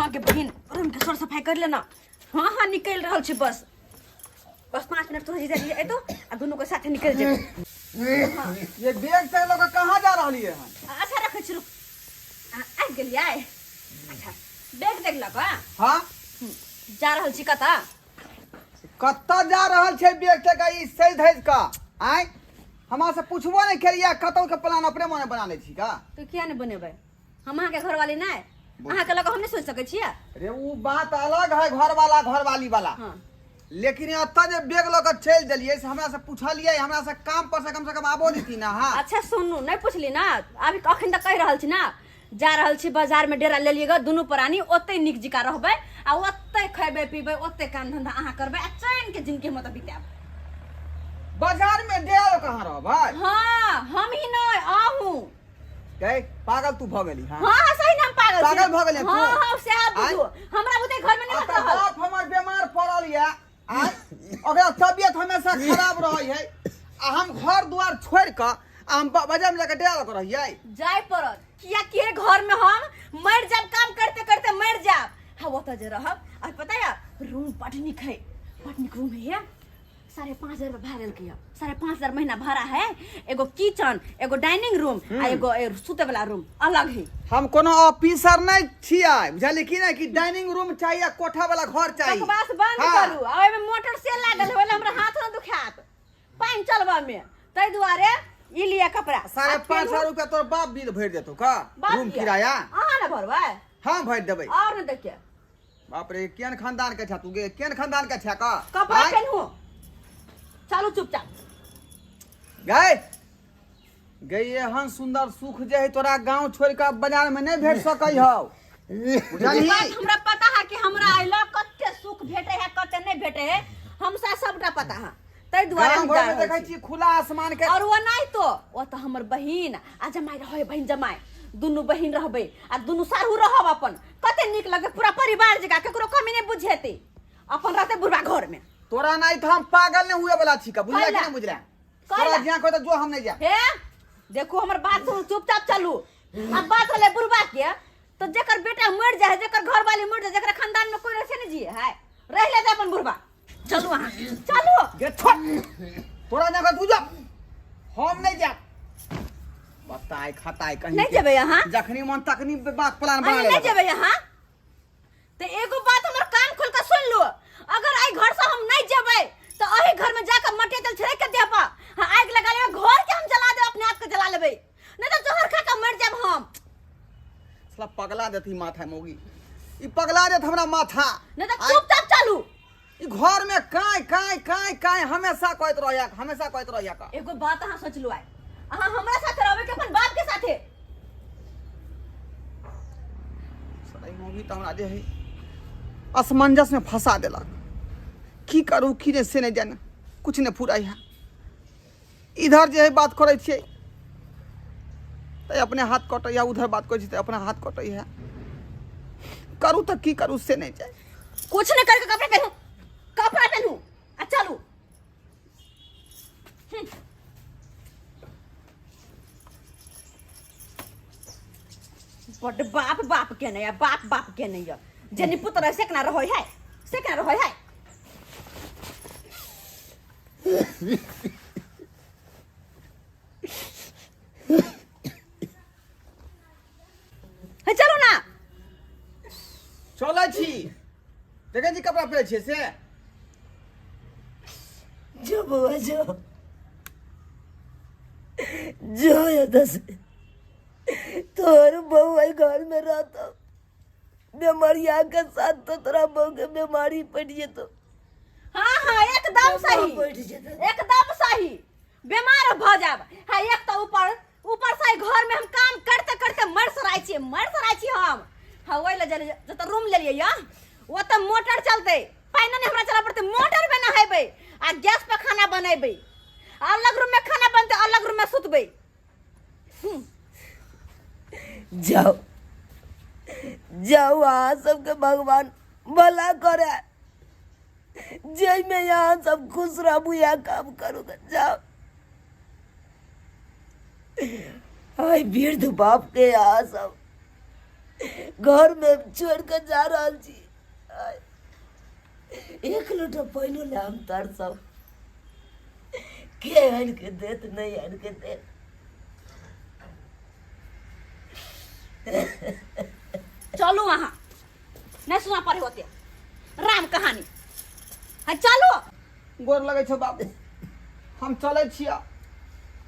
हाँ के बहिन, रूम के सर सफाई कर लेना। हाँ हाँ, निकल रहल छी। बस बस 5 मिनट, तोहर जीजा जी एतो आ दुनू के साथे निकल जेबे। ये बैग से लोग कहाँ जा रही है? अच्छा, रखै छी, रुक। आबि गेलियै। अच्छा, बैग देख लक। हाँ। जा रहल छी कतऽ? कतऽ जा रहल छै बैग के ई सज धज का? आय, हमरा से पूछबो नहीं केलियै, कतौ के प्लान अपने मने बना लै छी का? तो किया नहीं बनेबै? हम अहाँके घरवाली नहि? अहाँके लग हम नहि सोचि सकै छियै? रे, उ बात अलग है, घर वाला घरवाली वाला। लेकिन एतऽ जे बैग लऽ कऽ चलि देलियै से हमरा से पूछलियै? हमरा से काम पर से कम से कम आबो देती ना? हाँ। अच्छा सुनू, नहि पुछली ना? अभी अखन तक कहि रहल छी ना, जा रहल छी बाजार में डेरा लेलियै ग दुनू प्राणी, ओतै नीक जिका रहबै आ ओतै खैबै पीबै, ओतै काम धंधा अहाँ करबै आ चैन के जिंदगी हम ओतऽ बितायब। बाजार में डेरा लऽ कहाँ रहबै? हाँ, हम ही नहि, अहूँ। गै, पागल तू भऽ गेली? हाँ। हाँ, सही नाम पागल छी। पागल भऽ गेली तू? हाँ, सएह बुझू, हमरा बुते घर में नहीं आ रहल। बाप हमर बीमार पड़ल या, आय, ओकरा तबियत हमेशा खराब रहै है आ हम घर दुआर छोड़ि कऽ आ हम बाजार में जाके डेरा लऽ कऽ रहियै? जाय पड़त, किया कि घर में हम मर जाब, काम करते करते मर जाब। हाँ, ओतऽ जे रहब आ पता है, रूम बड नीक है, बड नीक रूम है। 5,500 रुपया भाड़ा लेलकै है, 5,500 महीना भाड़ा है। एगो किचन, एगो डाइनिंग रूम आ एगो सुते वाला रूम अलग है। हम कोनो ऑफिसर नहीं छियै, बुझलियै कि नहि, कि डाइनिंग रूम चाहिए आ कोठा वाला घर चाहिए। बकवास बंद करू। आ ओहिमे मोटर से लागल है, ओहि हमरा हाथ न दुखात पानि चलबा में, ताहि दुआरे ई लिअ कपड़ा। साढ़े आ पाँच पेन्हू। हजार रुपया तोर बाप बिल भरि देतौ का? बाप रूम किया? किराया? अहाँ ने भरबै? हम भरि देबै। और ने देखिए। बाप रे, केहन खानदान के छा तू गे? केहन खानदान के छा का? कपड़ा आँय? पेन्हू, चलू चुपचाप। गए गए, एहन सुंदर सुख जे है तोरा गांव छोड़ के बाजार में नहीं भेट सकै हौ, बुझलही? बात हमरा पता है कि हमरा अइला कते सुख भेटे है, कते नहीं भेटे है, हमसा सबटा पता है, ताहि दुआरे गांव हम जा घर में रहल देखै छी। छी खुला आसमान के। और वो नहीं तो वो तो हमर बहिन आ जमाई रहे, बहिन जमाई दुनू बहिन रहबै आ दुनू साढ़ू रहब अपन, कते नीक लगे, पूरा परिवार जकाँ, केकरो कमी नहीं बुझेतै, अपन रहते बुढ़बा घर में। तोरा नहीं तो हम पागल नहीं हुए वाला छी का, बुझला कि कैला? नहीं बुझला? कैला? तोरा जिया कहता जो, हम नहीं जा। हे देखो, हमर बात सुनू, चुपचाप चलू। अब बात होले बुढ़बा के, तो जेकर बेटा मर जाए, जेकर घर वाली मर जाए, जेकर खानदान में कोई रहे नहीं जिए है, रह ले अपन बुढ़बा। चलू अहाँ, चलू। गे छोड़, तोरा जिया कहता तू जा, हम नहीं जा। बताए खताए कहीं नहीं के। जेबै अहाँ? जखनी मन तखनी बात प्लान बना अरे ले। नहीं जेबै अहाँ तो एगो बात हमर कान खोल के सुन लो, अगर आई घर से हम नहीं जेबै तो अही घर में जाकर मटिया तेल छिड़क के देब। हाँ, आग लगा लेबै घर के, हम जला देब, अपने आप के जला लेबै, नहीं तो जहर खा के मर जाब हम। साला पगला देती माथा मोगी, ई पगला देत हमरा माथा। नहीं तो चुपचाप चलू। ई घर में काय काय काय काय हमेशा कहत रहया, हमेशा कहत रहया का। एगो बात अहाँ सोच लो, आइ अहाँ हमरा साथे रहबै कि अपन बाप के साथे? साला ई मौगी तऽ हमरा जे है असमंजस में फंसा देलक। की करू की नहीं से नहीं जाने, कुछ नहीं फुराई है। इधर जे है बात करै छियै तऽ अपने हाथ कटैया, उधर बात करै छियै तऽ अपना हाथ कटैया। करू तऽ की करू से नहीं जाए। कुछ नहीं करके कपड़ा पहनू, कपड़ा पहनू आ चलू। बड बाप बाप के नहीं है, बाप बाप के नहीं है, जे निपुत रहे से केना रहै है, से केना रहै है। हे चलू ना। चलै छी, देखै छी कपड़ा पहिरै छियै से। जो बउआ, जो जो एतऽ से, तोहर बहू एहि घर में रहतो बेमरिया के साथ तो तोरा बहू के बीमारी पड़ि जेतो। हाँ हाँ, एकदम सही। पड़ि जेतो। एकदम सही, बीमार भऽ जाब। हाँ, एक तऽ ऊपर ऊपर से घर में हम काम करते करते मर सराय छी, मर सराय छी हम। हाँ, ओहि लए जतऽ रूम लेलियै या ओतऽ मोटर चलतै, पानि नहि हमरा चलऽ पड़तै, मोटर में नहेबै आ गैस पर खाना बनेबै, अलग रूम में खाना बनतै, अलग रूम में सुतबै। जाओ जाओ, अहाँ सबके भगवान भला करे, जाहिमे अहाँ सब खुश रहबू या काम करू। जाओ, आइ वृद्ध बाप के अहाँ सब घर में छोड़ के जा रहल छी। आय, एक लोटा पानिओ लए हम तरसब, के आनि के देत, नहि आनि के देत। चलू अहाँ नहि सुना पड़े होते राम कहानी। हाँ चलू। गोर लगै छौ बाबू, हम चलै छियै।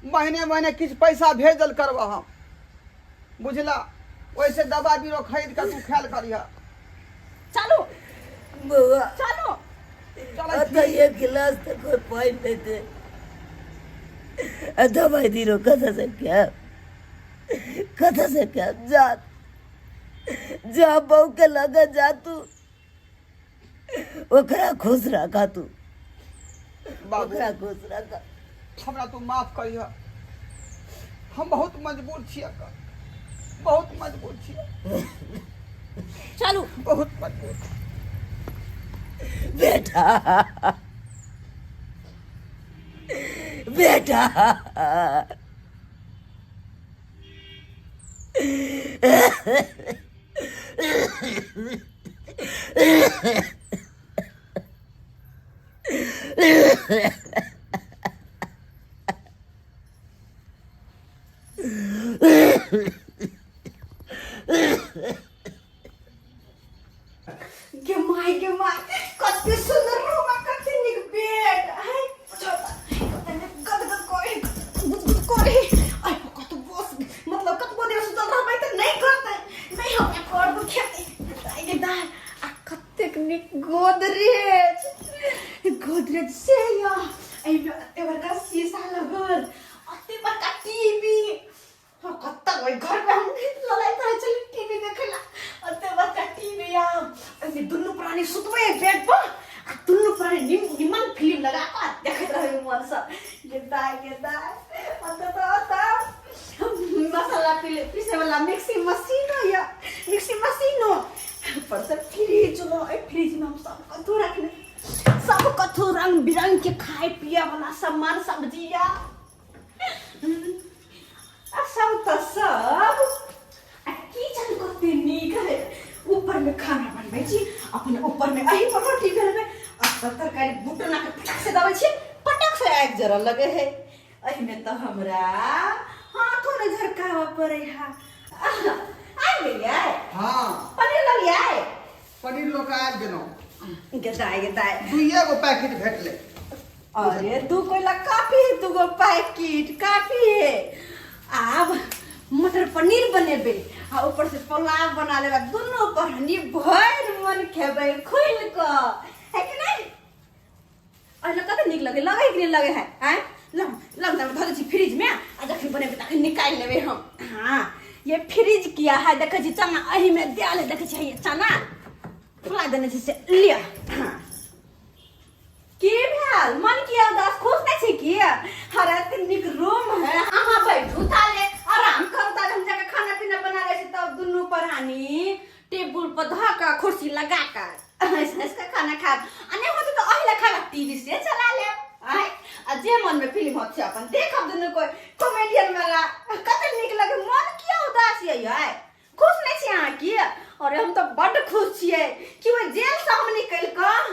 महीने महीने किछु पैसा भेज देल करबह हम, बुझला? ओहिसे दवा बीरो खरीद कऽ तू खायल करिह। चलू बौआ, चलू। चलै अतऽ छी। एक गिलास तऽ कोइ पानि नहि दे आ दवाइ बीरो कतऽसँ खायब, कतऽसँ खायब? जा जा, बहू के लगे जा तू, ओकरा खुश रखा तू। बाबू, ओकरा खुश रखा। हमरा तू माफ करिह, हम बहुत मजबूर छियै, बहुत मजबूर छियै। चलू। बहुत मजबूर। बेटा, बेटा, गे माय, गे माय, कते सुंदर रूम है, कते नीक बेड है, गदगद करे, गुदगुद करे। आइ कत बस, मतलब कतबो देर सुतल रहबै तऽ नहि करतै, नहि हमरा कर दुखेतै। दाइ गे दाइ, आ कतेक नीक गोदरेज, गोदरेज से या एहिमे एते बड़का शीशा लगल, एते बड़का टीवी। हाँ, कत्ता ओहि घर में हम लड़ाई करै छली टीवी देखै ला। ओते बड़का टीवी आ ओहिमे दुनू प्राणी सुतबै बेड पर आ दुनू प्राणी निमन फिल्म लगा कऽ देखैत रहबै मन सँ। गे दाइ, गे दाइ, ओतऽ तऽ ओतऽ मसाला पीसे वाला मिक्सी मशीनो या मिक्सी मशीनो, ऊपर से फ्रिज लो। एहि फ्रिज में हम सब कथू रखने, सब कथू रंग बिरंग के खाए पिए वाला सामान, सब्जी या आ सब तऽ सब। आ किचन कते नीक है। ऊपर में खाना बनबै छी अपन, ऊपर में एही पर रोटी बेलबै आ सब तरकारी बुटना के फटक से दबै छी, पटक से आगि जरऽ लगे है। एहिमे तऽ हमरा हाथो नहि झरकाबऽ पड़ै है। आबि गेलियै? हाँ। पनीर ललियै? पनीर लऽ कऽ आबि गेलहुँ। गेदाय, गेदाय। दुइए गो पैकेट भेटलै। अरे दू कोयला काफी है, दू गो पैकेट काफी है। आब मटर पनीर बनेबे आ ऊपर से पुलाव बना लेबे, दुनू परानी भरि मन खेबै खुलि कऽ, है कि नहीं? अरे कते नीक लगे, लगे कि नहीं लगे है? आँय लग लग, धऽ दै छी फ्रिज में आ जखन बनेबै तखन निकालि लेबै हम। हाँ, ये फ्रिज किया है? देखै छी चना एहिमे देल है, देखै छी ये चना फुला देने छी से लिअ। हाँ, की भेल? मन किया उदास? खुश नहीं छी की? हर एते नीक रूम है, अहाँ बैठू ताले, आराम करू ताले, हम जाके खाना पीना बना लै छी। तब दुनू परानी टेबुल पर धऽ कऽ कुर्सी लगा कऽ हँसि हँसि कऽ खाना खायब आ नहि होतै तऽ अही लए खायब, टीवी से चला लेब। आँय, आ जे मनमे फिल्म होत से अपन देखब दुनू कोइ कॉमेडियन वाला, कते नीक लगे। मन किया उदास यै? यै खुश नहि छी अहाँ की? अरे हम तऽ बड्ड खुश छियै कि ओहि जेलसँ हम निकलि कऽ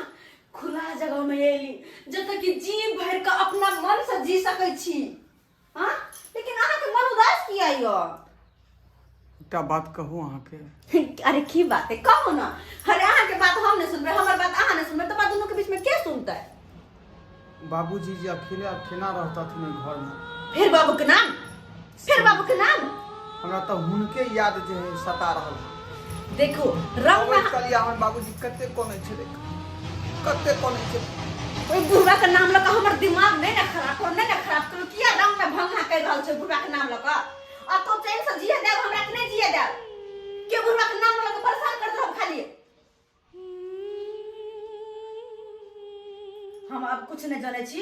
खुला जगहमे एली, जतऽ कि जी भरि कऽ अपना मनसँ जी सकै छी। हाँ, लेकिन अहाँके मन उदास किया यऽ? एकटा बात कहू अहाँके? अरे की बात है, कहू ना। अरे अहाँके बात हम नहि सुनबै, हमर बात अहाँ नहि सुनबै, तऽ बात दुनूके बीचमे के सुनतै? बाबूजी जे अकेले आब केना रहतथिन ओहि घरमे? फिर बाबू के नाम, फिर बाबू के नाम। हमरा तऽ हुनके याद जे है सता रहल है। देखू रंग में कहलियै हमर बाबूजी कते कोनै छलै, कते कोनै छलै। ओहि बुढ़वा के नाम लऽ कऽ हमर दिमाग नहि ने खराब करू, नहि ने खराब करू। किया रंग में भंगा करि रहल छै बुढ़वा के नाम लऽ कऽ? आ तो चैन से जिए देब हमरा कि नहि जिए देब? के बुढ़वा के नाम लऽ कऽ परेशान करैत रहब खाली। हम अब कुछ नहीं जाने छी,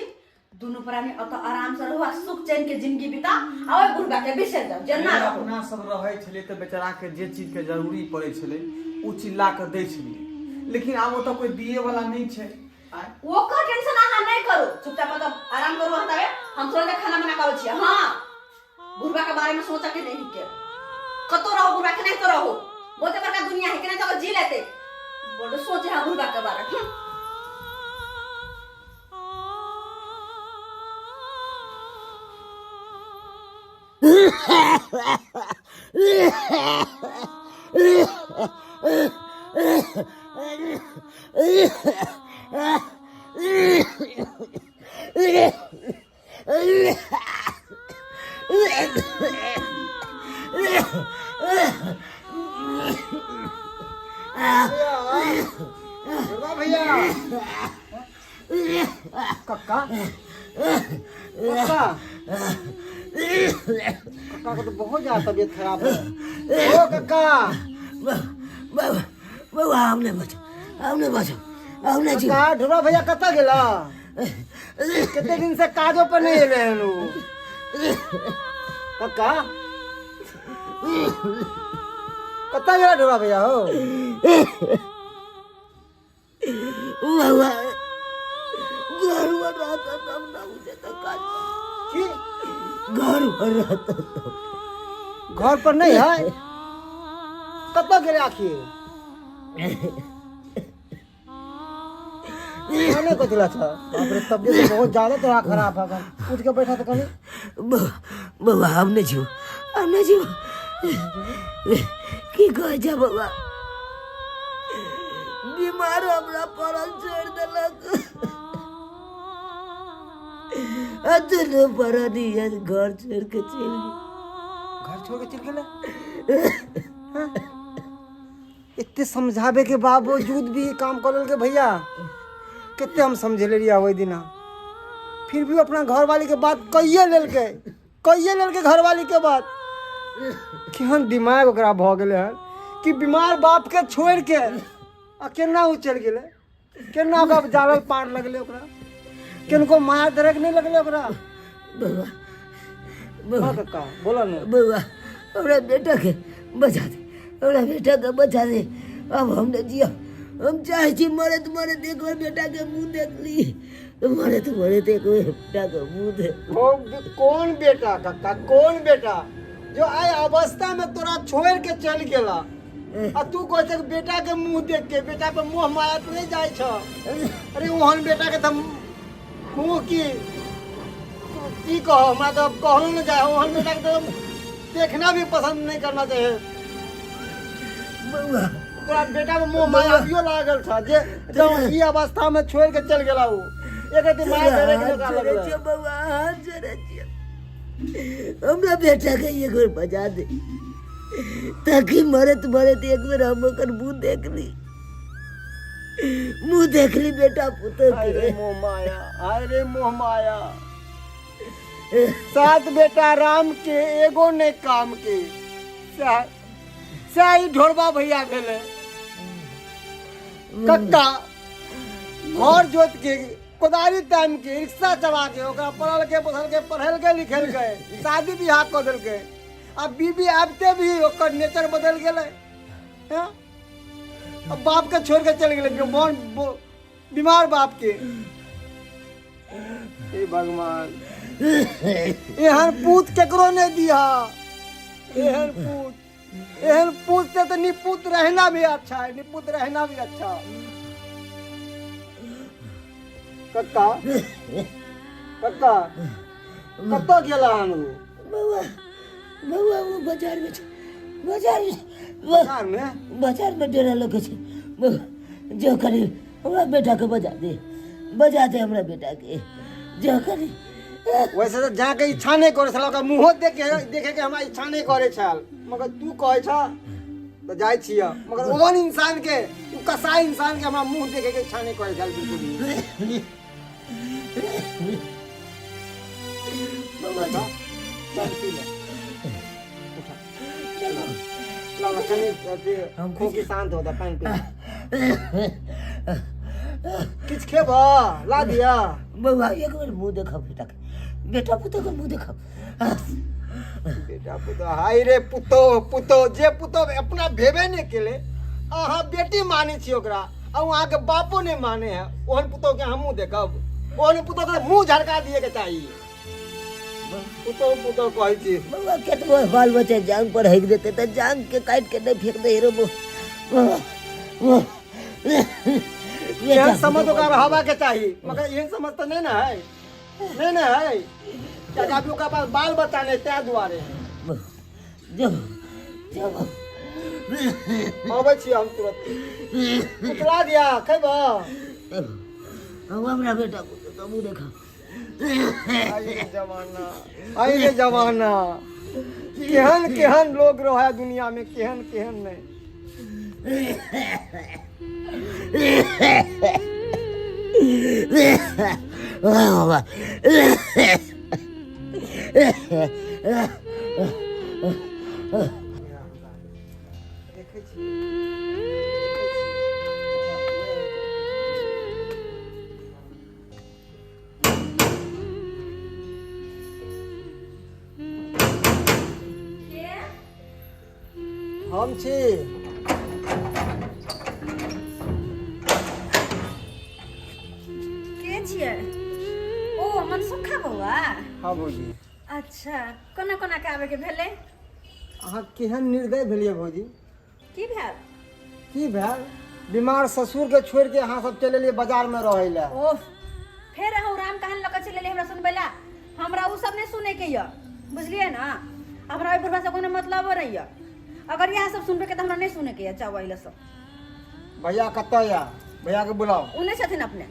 दुनू प्राणी अतः आराम से रहू आ सुख चैन के जिंदगी बिता आ ओहि बुढ़बा के बिसरि जाउ जेना रहू। अपना सब रहै छलै तऽ बेचारा के जे चीज के जरूरी पड़ै छलै ओ चीज ला कऽ दै छलियै, लेकिन आब ओतऽ कोई दिए वाला नहि छै। आँय? ओकर टेंशन अहाँ नहीं करू, चुपचाप मतलब आराम करू अहाँ तबे, हम तुरंत खाना बना के आबै छी। हाँ, बुढ़बा के बारे में सोचा के नहीं के, कतौ रहो बुढ़बा के नहीं तो रहो, बहुते बड़का दुनिया है केना तो जी लेते बड़ सोचे है बुढ़बा के बारे में। दुर्गा भैया कक्का कक्का कक्का को तो बहुत ज्यादा तबीयत खराब है ओ कक्का बौआ हम नहि बचब हम नहि बचब हम नहि जीब कक्का ढोरा भैया कतऽ गेला कते दिन से काजो पर नहीं एले हन उ कक्का कतऽ गेला ढोरा भैया हो बौआ घर पर रहता तब ना मुझे तो काज की घर पर रहता तब घर पर नहीं है कतऽ गेले आखिर खाने को दिला था बाप रे तबीयत तो बहुत ज्यादा तोरा खराब है उठ के बैठा तो कहीं बौआ बौआ हम नहि जीब हम नहि जीब की कहै छै बौआ बीमार हमरा पड़ल छोड़ि देलक आ दुनू पड़ल घर छोड़ि के चलि गेल घर छोड़ के चल गेले हाँ? एते समझाबे के बावजूद भी ई काम कर लेलकै भैया कते हम समझेले रहियै ओहि दिना फिर भी अपना घरवाली के बात कहिए लेलकै कहिए लेलकै घरवाली के बात केहन दिमाग ओकरा भऽ गेलै हन कि बीमार बाप के छोड़ि के आ केना ओ चलि गेलै केना ओकरा जालल पार लगलै ओकरा किनको माया दरक नहि लगलै ओकरा बौआ बौआ हाँ कक्का बोला ने बौआ हमरा बेटाके बचा दे हमरा बेटाके बचा दे अब हम नहि जियब हम चाहै छी मरैत मरैत एक बेर बेटाके मुँह देख ली मरैत मरैत एक बेर बेटाके मुँह देख ओ कौन बेटा कक्का कौन बेटा जो आइ अवस्था में तोरा छोड़ के चल गेला आ तू कहै छ बेटा के मुंह देख के बेटा पर मोह माया तो नहीं जाइ छ अरे ओहन बेटा के तऽ मुंह की की कहो हमरा तो कहलो न जाए ओहन बेटा के तो देखना भी पसंद नहीं करना चाहिए बौआ तोरा बेटा में मोह माया अभियो लागल छ जे जब ई अवस्था में छोड़ के चल गेला उ एक रति माया डरे के हाथ ओकरा जोड़ै लगलै छियौ बौआ हाथ जोड़ै छियौ हमरा बेटा के एक बेर बजा दे ताकि मरत मरत एक बेर हम ओकर मुंह देख ली मुंह देख ली बेटा पुतोह हाय रे के मोह माया हाय रे मोह माया सात बेटा राम के एगो ने काम के सएह सएह ई ढोरबा भैया भेलै कक्का घर जोत के कोदारी टाइम के रिक्शा चला के ओकरा पढ़लकै पोसलकै पढ़ेलकै लिखेलकै शादी बियाह कऽ देलकै आ बीबी आबिते भी ओकर नेचर बदलि गेलै हँ अब बाप के छोड़ के चलि गेलै मोन बीमार बाप के हे भगवान एहन पूत केकरो नहि दिहा एहन पूत एहन पूत से तो निपूत रहना भी अच्छा है निपूत रहना भी अच्छा कक्का कक्का कतऽ गेला हन ओ बौआ बौआ ओ बाजार में छै बाजार में बाजार में बाजार में डेरा लऽ के छै बौआ जो करी हमरा बेटा के बजा दे बजा दे हमरा बेटा के जो करी वैसे तऽ जाके इच्छा नहि करै छल ओकरा मुँहो देखे देखे के हमरा इच्छा नहि करै छल मगर तू कहै छ तऽ जाइ छियै मगर ओहन इंसान के ओ कसाई इंसान के हमरा मुँह देखे के इच्छा नहि करै छल बिल्कुल भी बौआ जो चल पी ले उठा ला ला कनी अथी हम खोकी शांत होता पानि पी किछु खेबह ला दिया बौआ एक बेर मुँह देखब बेटा के बेटा पुतोह के मुँह देखब बेटा पुतोह हाय रे पुतोह पुतोह जे पुतोह अपना भेबे नहि केले अहाँ बेटी मानै छी ओकरा आ ओ अहाँके बापो नहि माने है ओहन पुतोह के हमहूँ देखब ओहन पुतोह के मुँह झरका दिए के चाही पुतहु पुतहु कहै छी। बौआ केतबो बाल बच्चा जांग पर हगि देतै तऽ जांग के काटि के नहि फेक दे रे बौआ। एहन समझ ओकरा रहबा के चाही, मगर एहन समझ तऽ नहि ने है, नहि ने है, कियाकि अभी ओकरा पास बाल बच्चा नहि, ताहि दुआरे। जो जो। अबै छी हम तुरंत। उतरा दिया खेबऽ। हमरा बेटा को मुँह देखा। आई रे जमाना, आई रे जमाना, केहन केहन लोग रहे है दुनिया में, केहन केहन नहीं। देखै छी। के? हम छी। के छियै? ओ मनसुखा बौआ? हाँ भौजी। अच्छा, कोना कोना के आबे के भेलै? अहाँ केहन निर्दय भेलियै भौजी। की भेल? की भेल? बीमार ससुर के छोड़ के अहाँ सब चलि एलियै बाजार में रहै लए। ओह, फेर अहाँ राम कहानी लऽ कऽ चलि एलियै हमरा सुनबै लए। हमरा ओ सब नहि सुनै के यऽ, बुझलियै ने? हमरा ओहि बुढ़बा से कोनो मतलबो नहि यऽ। अगर इएह सब सुनबै के तऽ हमरा नहि सुनै के यऽ। जाउ एहि लए सब। भैया कतऽ यऽ? भैया के बुलाउ। ओ नहि छथिन अपने।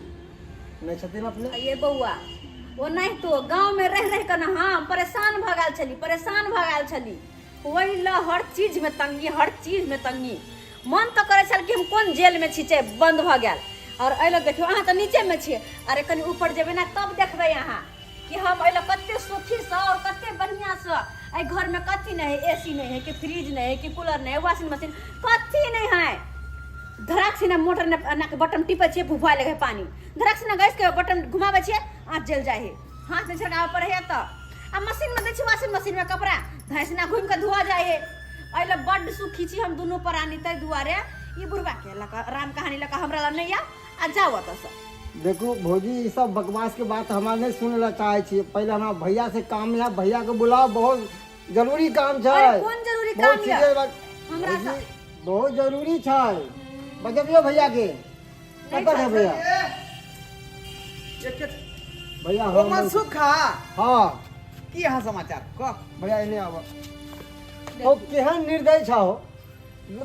नहि छथिन अपने? ये बौआ, ओ नहि तो गाँव में रह रह कऽ ने हम परेशान भऽ गेल छली, परेशान भऽ गेल छली। ओहि लए हर चीज में तंगी, हर चीज में तंगी। मन तऽ करै छल कि हम कोन जेल में छी, बंद भऽ गेल। और एहि लए देखियौ, अहाँ तऽ नीचे में छियै, अरे कनि ऊपर जेबै ने तब देखबै अहाँ कि हम एहि लए कते सुखीसँ और कते बढ़िआँसँ। एहि घरमे कथी नहि है? ए सी नहि है कि फ्रिज नहि है कि कूलर नहि है, वॉशिंग मशीन, कथी नहि है। धड़ाक सिना मोटर ने एना के बटन टिपै छियै, भुभुआ लगे है पानी। धड़ाक सिना गैस के बटन घुमाबै छियै, आँच जल जाइ है, हाथ नहि छड़काबऽ पड़ै है। तऽ आ मशीन में दै छियै, वॉशिंग मशीन में कपड़ा धैसना घुमि कऽ धोआ जाइ है। एहि लए बड्ड सुखी छी हम दुनू प्राणी। ताहि दुआरे ई बुढ़बा के लऽ कऽ राम कहानी लऽ कऽ हमरा लग नहि आउ आ जाउ ओतऽसँ। देखू भौजी, ई सब बकवास के बात हमरा नहि सुनै लए चाहै छी। पहिले हमरा भैया से काम यऽ, भैया के बुलाउ, बहुत जरूरी काम छै। अरे कोन जरूरी बहुत काम यऽ? सीरियस बात। हमरा भौजी, बहुत जरूरी छै, बजबियौ भैया के। नहि। कतऽ छै भैया? भैया ओ हम मनसुखा। हाँ। की अहाँ समाचार कह? भैया एने आब। ओ केहन निर्दय छौ,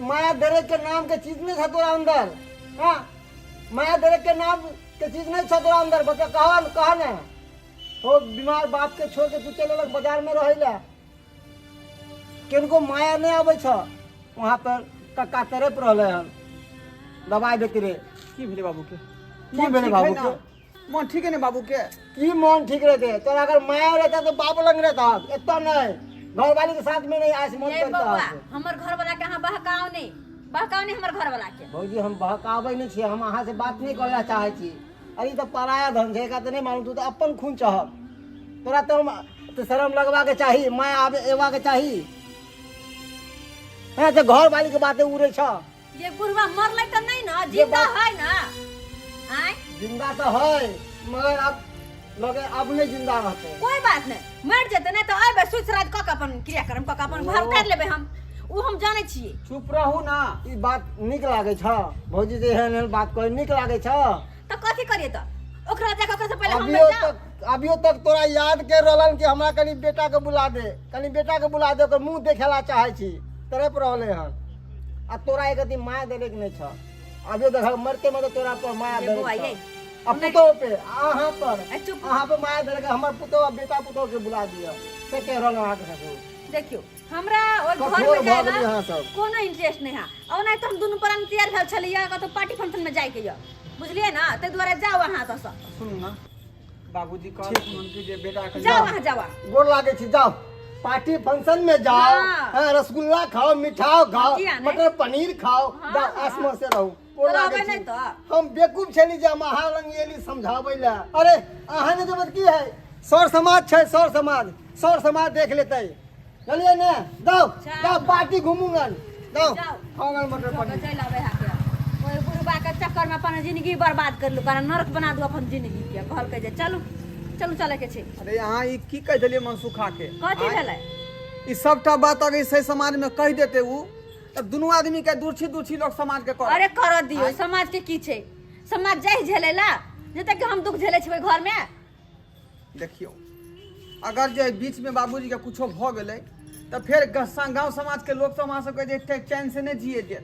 माया दरे के नाम के चीज नहीं छौ तोरा अंदर। हाँ, माया दरे के नाम के चीज नहीं छौ तोरा अंदर। बता, कह कह ने। ओ बीमार बाप के छोड़ के तू चल अलग बाजार में रहे ला। किनको माया नहीं आबै छ। वहाँ पर कक्का तरप रहले हन दवाई बेकरे। की भेलै बाबू के? की भेलै बाबू के? मन ठीक है ने बाबू के? की मन ठीक रहते? तोरा अगर माया रहता तो बाप लंग रहता, एतऽ नहीं, घरवाली के साथ में नहीं आस मन ये करता। बौआ, हमर घर वाला के अहाँ बहकाओ नहीं, बहकाओ नहीं हमर घर वाला के। भौजी, हम बहकाबै नहीं छियै, हम अहाँ से बात नहीं करे चाहै छी। अरे ई तऽ पराया धन छै, एकरा तऽ नहि मालूम। तू तऽ अपन खून चहब, तोरा तऽ हम तऽ शरम लगवा के चाही, माया आबे एवा के चाही। हाँ, तऽ घर वाली के बाते उड़े छ। ये बुढ़वा मरलै तऽ नहीं ना, ये जिंदा बात- है ना? आय। जिंदा तऽ है, मगर अब लगे अब नहीं जिंदा रहते। कोई बात नहीं, मर जेतै नहीं तऽ अयबै सुति राति कऽ के अपन क्रियाक्रम कऽ के अपन घर उतारि लेबै हम, ओ हम जानै छियै। चुप रहू ना। ई बात नीक लागै छ भौजी? जे एहन एहन बात कहै नीक लागै छ? तऽ कथी करियै तऽ? ओकरा जाके ओकरा से पहिले हम अभियो मरि जाउ। तक, अभियो तक तोरा याद कर रहलन कि हमरा कनी बेटा के बुला दे, कनी बेटा के बुला दे, ओकर मुंह देखेला चाहै छी, तड़प रहले हन। आ तोरा एक अथी माया देले के नहीं छ। अभियो देख, मरते मरते तोरा पर माया ये देले बौआ, छ। ये। आ पुतोह पे, अहाँ पर, ए, चुप। अहाँ पे माया देले के हमर पुतोह आ बेटा पुतोह के बुला दिअ, से कह रहल अहाँके ससुर। देखियौ, हमरा ओहि कठोर घर में भऽ जाय गेलियै ला अहाँ सब। कोनो इंटरेस्ट नहीं है। और नहीं तो हम दुनू प्राणी तैयार भेल छलियै कतौ पार्टी फंक्शन में जाय के यऽ, बुझलियै ना? ताहि दुआरे जाउ अहाँ एतऽ सँ। सुनू ना, बाबूजी कहलखिन कि जे बेटा के जाउ अहाँ, जाउ अहाँ। गोर लागै छी, जाओ पार्टी फंक्शन में जाओ। हाँ। हाँ, रसगुल्ला खाओ, मिठाई खाओ, किया नहीं? मटर पनीर खाओ। हाँ, जाओ। हाँ। आसमान से रहू। गोर तो लागै रहबै छी। नहि तऽ? हम बेवकूफ छली जे हम अहाँ लग एली समझाबै लए। अरे अहाँ नहि जेबै तऽ की है, सर समाज छै, सर समाज, सर समाज देख लेतै, चलिए ने? जाओ। जाओ। जाओ पार्टी घूमूंगन, जाओ। जाओ। खाओ मटर पनीर। चलि आबै है के ओहि बुढ़बा के चक्कर में अपन जिंदगी बर्बाद कर लू, कारण नरक बना दू अपन जिंदगी के। कहलकै जे चलू। चलू चले के छै। अरे अहाँ ई की कहि देलियै मनसुखा के? कथी आँय? भेलै? ई सबटा बात अगर सही समाज में कहि देते उ तऽ दुनू आदमी के दुर्छी दुर्छी लोग समाज के करत। अरे करऽ दियौ, आँय? समाज के की छै? समाज जाइ झेलै ला जते कि हम दुख झेलै छी ओहि घर में। देखियौ, अगर जे बीच में बाबूजी के कुछो भऽ गेलै तऽ फेर गाँव समाज के लोग सब अहाँ सबके जे चैन से नहि जिए देत,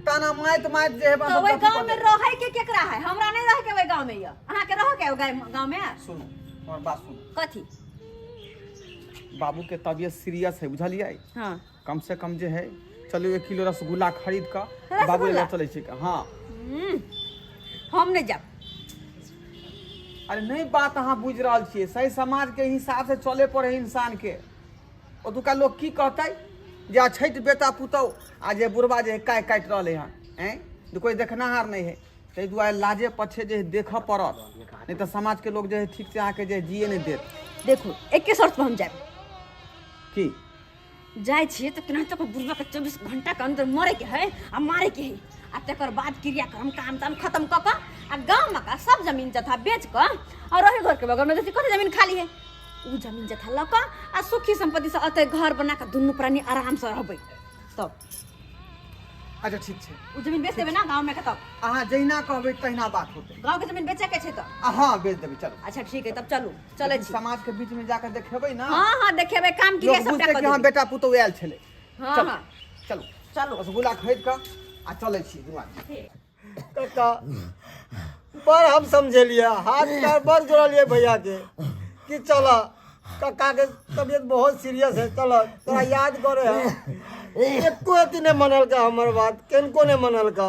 ताना माइत माइत जे है। तऽ ओहि गाँव में रहै के केकरा है? हमरा नहि रहै के ओहि गाँव में। यऽ अहाँ के रहऽ के है ओहि गाँव में? सुनू, हमर बात सुनू। कथी? बाबू के तबियत सीरियस है, बुझलियै? हाँ। कम से कम जे है चलू 1 किलो रसगुल्ला खरीद कऽ रसगुल्ला? बाबू लग चलै छी। हाँ। हम नहि जायब। अरे नहीं, बात अहाँ बुझि रहल छियै। सही समाज के हिसाब से चले पड़े है इंसान के। ओतुका लोग की कहतै जे अछैत बेटा पुतहु आ जे बुढ़बा जे है काटि काटि रहलै हन, ऐं जे कोइ देखनाहार नहि है। ताहि दुआरे लाजे पछे जे है देखऽ पड़त, नहि तऽ समाज के लोग जे है ठीक से अहाँके जे है जिए नहि देत। देखू, एके शर्त पर हम जायब। की? जाइ छियै तऽ केनाहितो कऽ बुढ़बा के 24 घंटा के अंदर मरे के है आ मारे के है, आ तकर बाद क्रियाक्रम काम ताम खत्म कऽ कऽ आ गाँव में का सब जमीन जथा बेच कऽ और ओही घर के बगल में देखी कते जमीन खाली है, उ जमीन जथा लऽ कऽ आ सुखी संपत्ति से अतै घर बना कऽ दुनू प्राणी आराम से रहबै तब। अच्छा ठीक छै। उ जमीन बेच देबै ना गाँव में के तब? अहाँ जहिना कहबै तहिना बात होतै। गाँव के जमीन बेचे के छै तऽ? आ हाँ, बेच देबै, चलू। अच्छा ठीक है, तब चलू, चलै छी। समाज के बीच में जाकर देखेबै ना। हाँ हाँ, देखेबै, काम क्रिया लोग सबटा बुझतै कऽ कि हाँ देबै। बेटा पुतहु आयल छलै। हाँ। चलू। हाँ। चलू। चलू। रसगुल्ला खरीद कऽ आ चलै छी दुनू आदमी। कक्का, बड़ हम समझेलिए, हाथ पैर बड़ जोड़लिए भैया के कि चल, कक्का के तबियत बहुत सीरियस है, चल, तोरा याद करे है। एको अथी नहीं मनलका हमर बात, किनको नहीं मनलका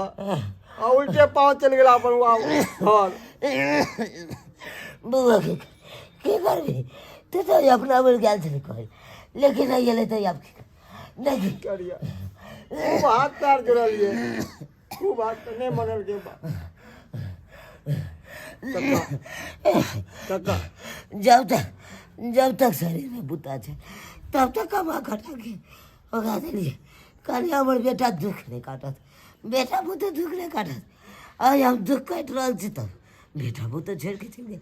आ उल्टे पाँव चल गेला अपन घर। बौआ के की करबी? तू तऽ अपना मर गेल छलै कहै, लेकिन नहि गेलै तऽ आब की नहीं करिया? खूब हाथ पैर जोड़लिए, खूब हाथ पैर, नहीं मनलके बात। कक्का, कक्का। जब तक शरीर में बुता छै तब तक कमा खटा के ओकरा देलियै। कहलियै हमर बेटा दुख नहि काटत, बेटा पुतहु दुख नहि काटत। आइ हम दुख काटि रहल छी तब बेटा पुतहु छोड़ि कऽ चलि गेल।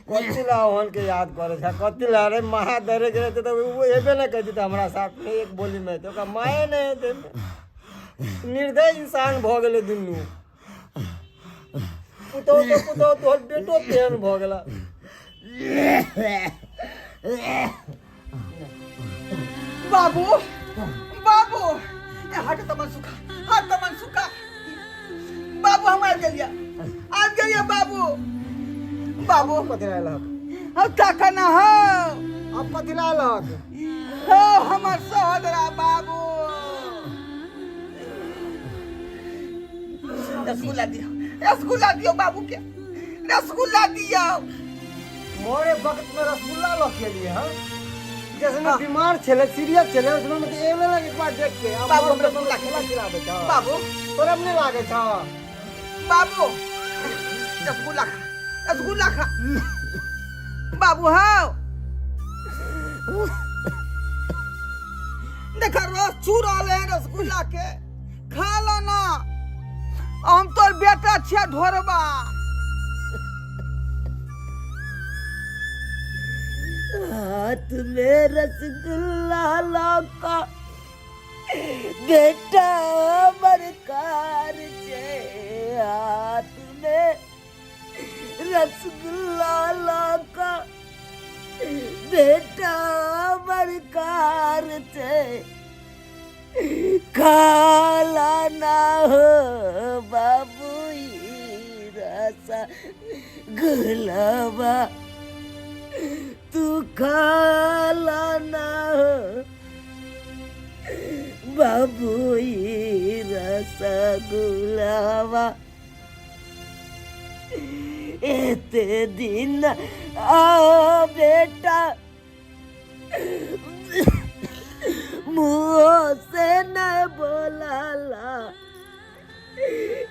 कथी ला ओहन के याद करे छै? कथी ला रे? माया दरे के रहते तऽ ओ एबे नहि करती तऽ हमरा साथ में एक बोली में तऽ ओकरा माये नहि हेतै। निर्दय इंसान भऽ गेलै दुनू, पुतहु तऽ पुतहु, तोहर बेटो तेहन भऽ गेला। बाबू, बाबू, ए हट त मनसुखा, हट त मनसुखा। बाबू, हम आबि गेलियै, आबि गेलियै बाबू, बाबू। कथी ला एलहक? हम तखन हो। अब कथी ला एलहक? हो हमर सहोदरा बाबू, रसगुल्ला दियौ, रसगुल्ला दियौ बाबू के, रसगुल्ला दियौ। मोरे वक्त में रसगुल्ला लऽ के लिए हम जैसे में बीमार छले, सीरियस छले, उसमें में एले लगे एक बार देख के। अब बाबू, मोर रसगुल्ला रसगुल्ला खिलाबे छ। बाबू। तोरा नहीं लागे छ? बाबू, रसगुल्ला खा, रसगुल्ला खा बाबू। हाँ, देखा रस छू रहले है रसगुल्ला के, खा लो ना। हम तोर बेटा छिया ढोरबा। हाथ में रसगुल्ला लौका बेटा हमर कार छै, हाथ में रसगुल्ला लौका बेटा हमर कार छै, खाला ना हो बाबू ई रसा गुलाबा, तू खाला ना हो बाबू ई रसगुल्लावा। एते दिन आ बेटा मुँह से न बोलाला,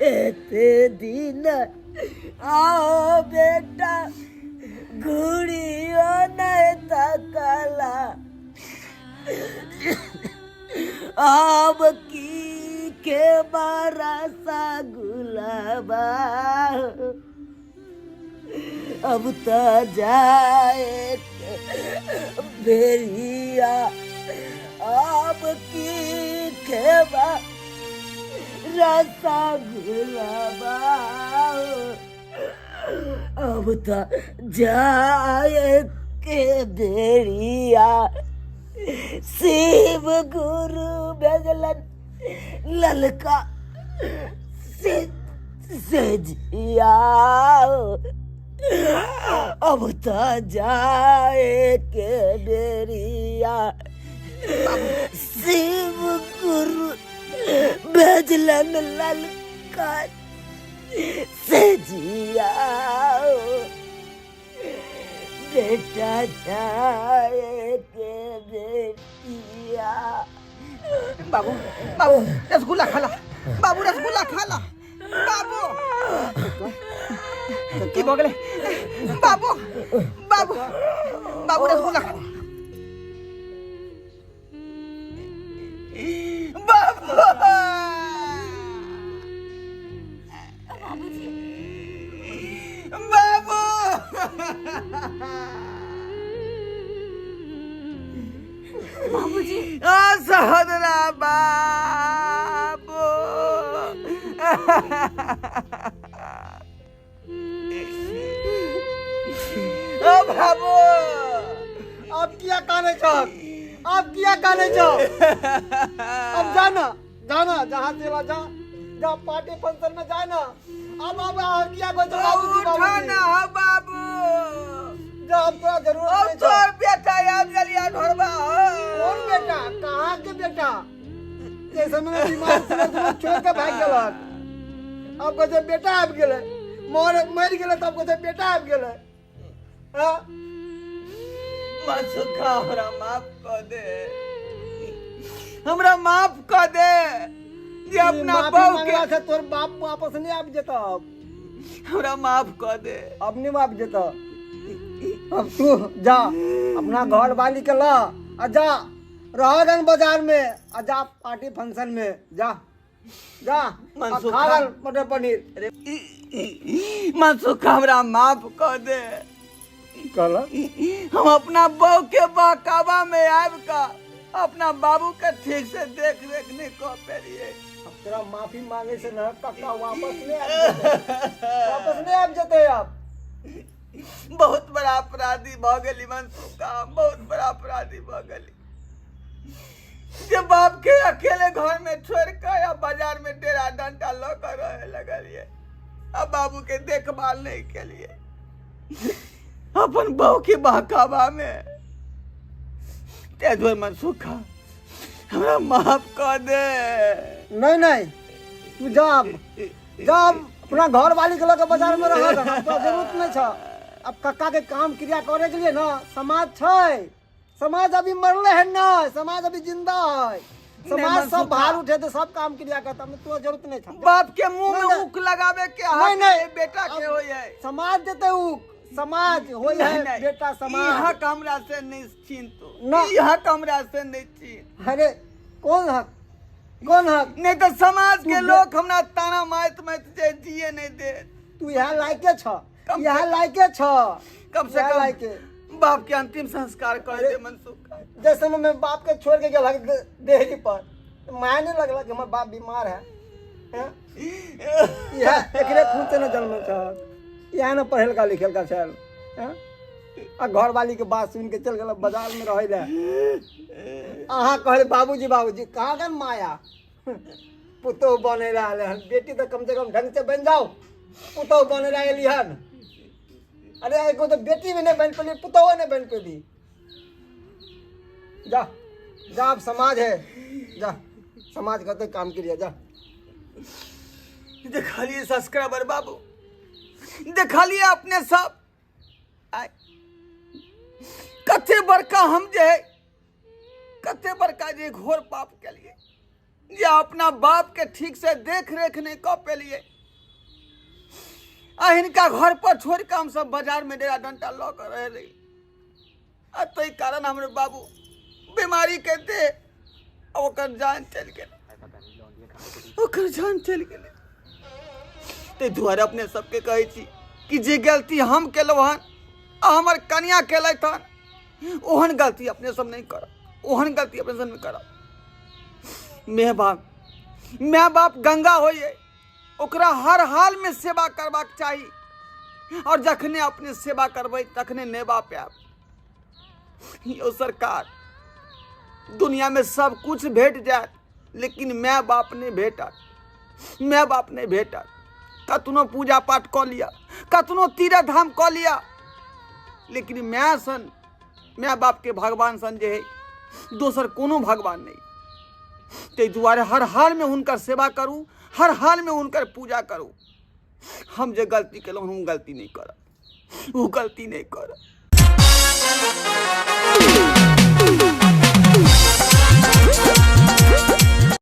एते दिन आ बेटा घुड़ियो नहीं तकला, अब की के बारसा गुलाबा। अब तऽ जाए बेरिया अब की खेबा रसगुल्ला अब तऽ जाए के बेरिया शिव गुरु भेजलन ललका से से जिया अब तऽ जाए के बेरिया शिव गुरु भेजलन ललका से जिया बेटा जाए के बेटिया। बाबू, बाबू, रसगुल्ला खाला। बाबू, रसगुल्ला खाला। बाबू, की भऽ गेलै? बाबू, बाबू, बाबू, रसगुल्ला खा। बाबू, बाबू, बाबूजी। आ सहोदरा, बाबू। ओ बाबू, अब किया काने छौ? अब किया काने छौ? अब जाना, जाना, जहाँ चला जा, जा पार्टी फंक्शन में जाना। अब अहाँ किया कहै छौ बाबूजी? उठा बाबूजी ना हो बाबू। जा, अब तोरा जरूरत अब नहीं छौ। तोर बेटा आबि गेलिया ढोरबा हो। कौन बेटा? कहाँ के बेटा? जैसे में बीमार छलै तऽ छोड़ के भागि गेलक। अब कहै छै बेटा आबि गेलै। मर मरि गेलै तब कहै छै बेटा आबि गेलै। हाँ? मसुखा, हमरा माफ कऽ दे, हमरा माफ कऽ दे जे अपना माफी बहू के मांगला से तोर बाप वापस नहीं आबि जेतौ अब। हमरा माफ कऽ दे। अब नहीं आबि जेतौ। अब तू जा, अपना घर वाली के ल आ जा रहगन बाजार में आ जा पार्टी फंक्शन में जा, जा आ। मनसुखा। खा गल मटर पनीर। मनसुख, हमरा माफ कऽ दे। कहला हम अपना बहू के बहकावा में आबि कऽ अपना बाबू के ठीक से देख रेख नहीं कऽ पेलिए। अब तोरा माफी मांगे से ना कक्का वापस नहीं आबि जेतै, वापस नहीं आबि जेतै अब। बहुत बड़ा अपराधी भऽ गेली मनसुखा, बहुत बड़ा अपराधी भऽ गेली जे बाप के अकेले घर में छोड़ के आ बाजार में डेरा डंडा लऽ के रहे लगलिए आ बाबू के देखभाल नहीं केलिए अपन बहू के बहकावा में। तेज मनसुखा, हमरा माफ कऽ दे। नहीं नहीं, तू जा अब, जा अब अपना घर वाली के लऽ के बाजार में रह। तोरा जरूरत नहीं छ अब कक्का के। काम क्रिया करे के लिए ना समाज छै। समाज अभी मरले है ना, समाज अभी जिंदा है। समाज सब मनसुखा। बाहर उठे तो सब काम क्रिया करता, तोरा जरूरत नहीं था। बाप के मुंह में नहीं, नहीं। ऊक लगावे के नहीं, हक नहीं। बेटा के अब होय है। समाज देते ऊक, समाज होय नहीं, है। नहीं। बेटा ई समाज हक हमरा से नहीं छीन तू। ना। ई हक हमरा से नहीं छीन। अरे, कौन हक? कौन हक? नहीं तो समाज के तू लोग हमरा ताना मारत मारत जे जिए नहीं दे। तू यहाँ लायके छ। कम यहाँ लायके छ। कम से यहाँ कम लायके बाप के अंतिम संस्कार कर दे मनसुख। जैसे में बाप के छोड़ के गेल देहरी पर, माया नहीं लगला कि हमर बाप बीमार है, हैं? इएह एकरे खून से न जन्मल छ, इएह न पढ़ेलका लिखेलका छल, हैं? आ घरवाली के बात सुन के चल गेल बाजार में रहै लए। अहाँ कहले बाबूजी बाबूजी, कहाँ गन माया? पुतोह बने रहल हन। बेटी तऽ कम से कम ढंग से बन जाओ, पुतोह बने रह एली हन। अरे, एगो तऽ बेटी भी नहीं बन पेली, पुतोहो नहीं बन पेली। जा, जा, अब समाज है, जा, समाज करते काम के लिए जा। देखलिए सब्सक्राइबर बाबू, देखलिए अपने सब आय कते बड़का हम जे है, कते बड़का जे घोर पाप के लिए जे अपना बाप के ठीक से देख रेख नहीं कऽ पेलिए आ हिनका घर पर छोड़ के हम सब बाजार में डेरा डंटा लऽ के रह रही आ ताहि कारण हमरे बाबू बीमारी के दे आ ओकर जान चलि गेल, ओकर जान चलि गेलै। ताहि दुआरे अपने सबके कहै छी कि जे गलती हम केलहुँ हन आ हमर कनिया केलथि हन, ओहन गलती अपने सब नहि करब, ओहन गलती अपने सब नहि करब। माय बाप, माय बाप गंगा होइए, ओकरा हर हाल में सेवा करबाक चाही, और जखने अपने सेवा करबै तखने नेबा पायब। यौ सरकार, दुनिया में सब कुछ भेट जायत लेकिन माय बाप नहीं भेटत, माय बाप नहीं भेटत। कतनो पूजा पाठ कऽ लिअ, कतनो तीर्थ धाम कऽ लिअ, लेकिन माय सन, माय बाप के भगवान सन जे है दोसर कोनो भगवान नहीं। ताहि दुआरे हर हाल में हुनकर सेवा करू, हर हाल में हुनकर पूजा करू। हम जे गलती केलहुँ हम गलती नहीं करब, ओ गलती नहीं करब।